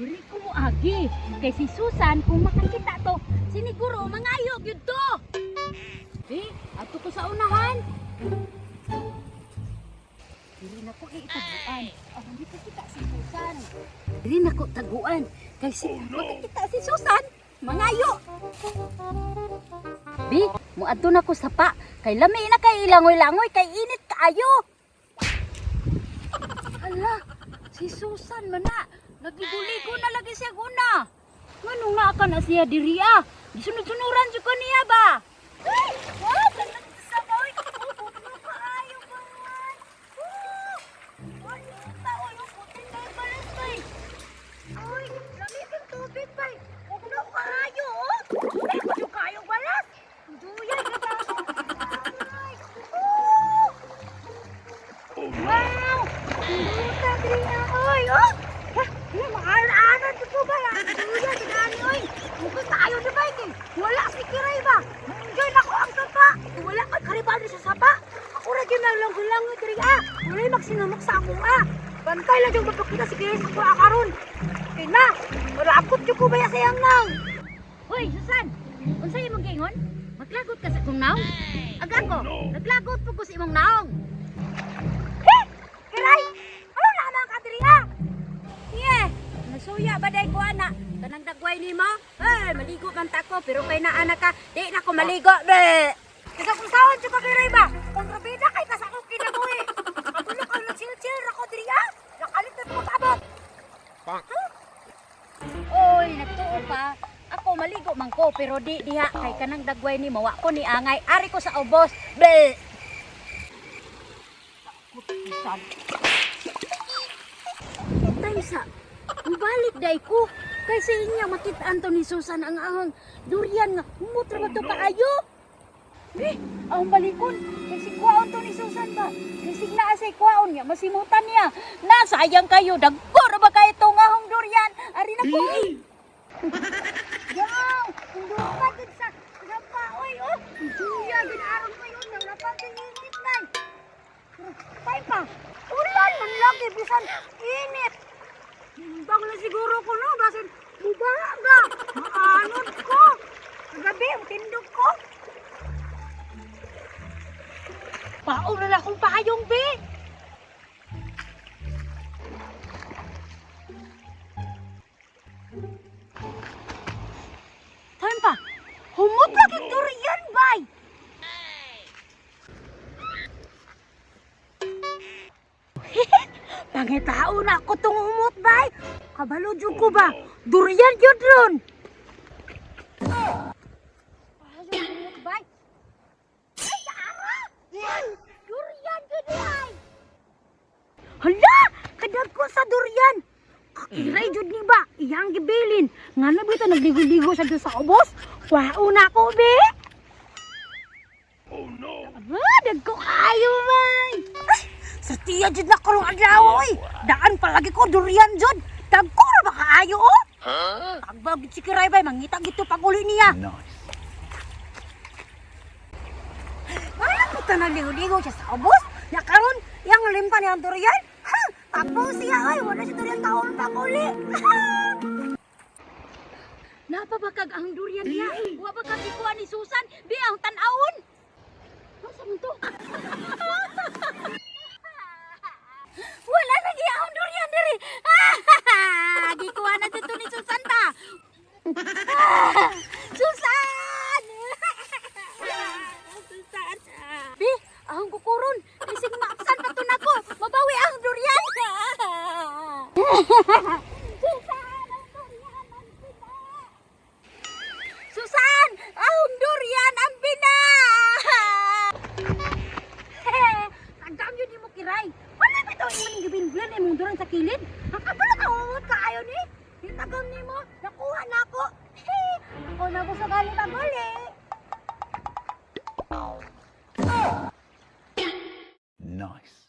Diri ko moagi. Kay si Susan, kung makakita to, siniguro mangayo gyud to. Eh, ato ko sa unahan. Diri na ko itaguan. Ah, hindi ko kita si Susan. Diri na ko taguan. Kay si makakita si Susan, mangayo. Bi, muadto na ko sa pa. Kay lami na kay ilangoy-langoy kay init kaayo. Ala, si Susan man na. Nagligo-ligo na lagi siya guna. Nganong naa ka na siya diri ah? Gisunod-sunuran jud ko niya ba? Ay, wow, kanang sa boy. Oh, kaayo ba? Oh, ano oy, putin na balas bay. Oy, lami kang tubig bay. Ugno kaayo oh. Ay, kuyo kaayo balas. Duyay ka ba? Ay, oh. Wow! Puta, diri na, oy! Oh! Ha, maalaan ko ba? Duya, tinani, oy! Bukod tayo na ba, eh? Wala si Kiray ba? Enjoy na ko ang sapa! Wala ka karibal sa sapa! Ako ra gyud naglang-gulang diri ah! Walay magsinumok sa ako ah! Bantay lang yung mapakita si Kiray sa ako ah, karon. Kay na, wala akot jud ko baya sayang nang. Hoy, Susan! Unsa imong giingon? Maglagot ka sa akong naong? Aga ko, naglagot po ko sa imong naong. Kiray! Ano na naman ka diri ah? Yeah, nasuya ba day ko ana? Kanang dagway nimo? Eh, maligo man ta ko pero kay naa na ka, di na ko maligo. Be. Kasi kung saan jud ka Kiray ba? Kontrabida kay ka sa akong kinabuhi. Kabulo ka nag chill-chill ra ko diri ah. Nakalit na ko abot. Oy, nagtuo pa. Ako maligo man ko pero di diha kay kanang dagway nimo wa ko ni angay. Ari ko sa ubos. Be. Time sa mubalik day ko. Kay sa inya makita anto ni Susan ang ahong durian nga humot ra ba to kaayo? Eh, ang balikon. Kay si kuwaon to ni Susan ba? Kay sig naa say kuwaon niya, masimutan niya. Na sayang kayo, dagko ra ba kay itong ahong durian? Ari na ko. Yaw, duha gid sa sapa oy oh. Duya gid aron kayo na wala pa kay init nay. Tay pa. Ulan man lagi bisan init. Nimbang na siguro ko no, basin bubaga. Maanod ko. Gabi, tindog ko. Paon na akong payong, be. Time pa. Humot lagi durian, bay. Pangitao na ako tong humot, bay. Kabalo jud ko ba? Durian jud ron. Ayun, humot, bay. Ay, ara! Durian jud ay. Hala! Kadag ko sa durian. Kakiray jud ni ba? Iyang gibilin. Ngano bitaw nagligo-ligo sa sa ubos? Kwao na ko, be. Oh no! Ah, dagko kayo, man. Ay, sa tiya jud na karong adlaw, oy. Daan palagi ko durian jud. Dagko ra ba kaayo, oh? Huh? Tagbag si Kiray bay, mangita gito pag uli niya. Nice. Wala po ka nagligo-ligo siya sa ubos. Ya karon, yang limpa niya ang durian. Ha! Tapos siya, ay, wala si durian taon pag uli. Napa ba kag ang durian niya? Wa ba kag ikuha ni Susan? Bi ang tan-awon. Asa man to? Wala na giya ang durian diri. Gikuha na dito ni Susan ta. Susan! Susan! Bi, ang kukuron. Isig maapsan pa to nako. Mabawi ang durian. Susan, ang durian ang pina. Susan, ang durian ang pina. Tagam yun mo kiray. Wala ba ito yung maning gibinblan imong durian sa kilid? Ang kabalo ka uwot kaayo ni. Yung tagam nimo, nakuha na ako. Ako na ko sa gali paguli. Nice.